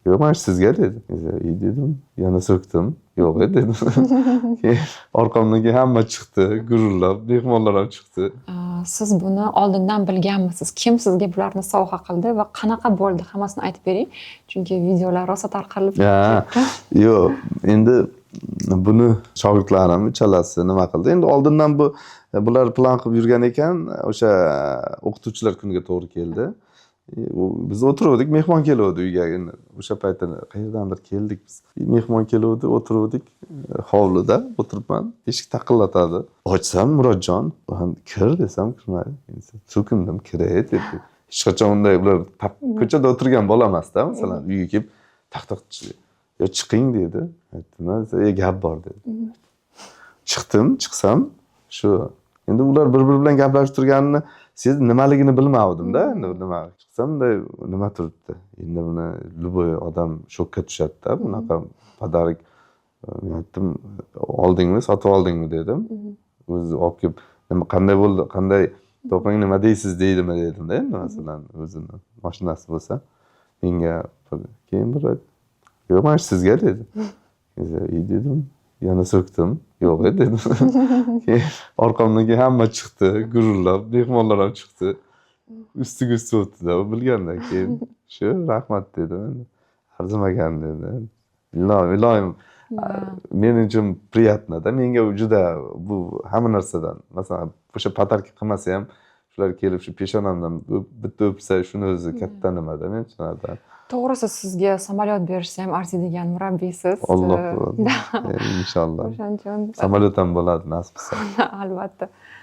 Yo'q, mana shu sizga, dedi. "Ey," dedim, yana so'kdim. "Yo'q, e," dedim. Keyin orqamdan keyin hamma chiqdi gurillab, mehmonlar ham chiqdi. Siz buni oldindan bilganmisiz? Kim sizga bularni sovg'a qildi va qanaqa bo'ldi, hammasini aytib bering, chunki videolar rosa tarqalib ketdi. Yo'q, endi buni shogirdlarim uchalasi nima qildi endi, oldindan bu bular plan qilib yurgan ekan. O'sha O'qituvchilar kuniga to'g'ri keldi. Biz o'tiruvdik, mehmon keluvdi uyga. Endi o'sha paytda qayerdandir keldik biz, mehmon keluvdi, o'tiruvdik, hovlida o'tiribman, eshik taqillatadi. Ochsam, Murodjon. "Kir," desam, kirmadi. So'kindim, "Kiray," dedi. Hech qachon unday ular ko'chada o'tirgan bola emasda, masalan, uyga kelib taq taq, "Yo, chiqing," dedi. Aytdim, "E, gap bor," dedi. Chiqdim, chiqsam, shu endi ular bir biri bilan gaplashib turganini sezib, nimaligini bilmavdimda. Endi nima, chiqsam, bunday nima turibdi. Endi buni любой odam shokka tushadida, bunaqa подарок. Men aytdim, "Oldingmi, sotib oldingmi?" dedim. O'zi olib kelib, "Nima, qanday bo'ldi, qanday to'pang, nima deysiz?" deydimi dedimda. Endi masalan, o'zini mashinasi bo'lsa menga. Keyin bir, "Yo'q, mana shu sizga," dedi. "Ey," dedim, yana so'kdim. "Yo'q, e," dedim. Keyin orqamdan keyin hamma chiqdi gurillab, mehmonlar ham chiqdi, ustiga usti o'tdida. U bilgandan keyin shu, "Rahmat," dedim, endi "Arzimagan," dedi. Iloyim, iloyim, men uchun приятно da, menga u juda, bu hamma narsadan, masalan, o'sha подарка qilmasa ham, shular kelib shu peshonamdan bitta o'psa, shuni o'zi katta nimada men uchun. To'g'risi, sizga samolyot berishsa ham arziydigan murabbiysiz. Alloh Да. inshaalloh. O'shaning uchun Samolyot ham bo'ladi, nasib qilsa. Albatta.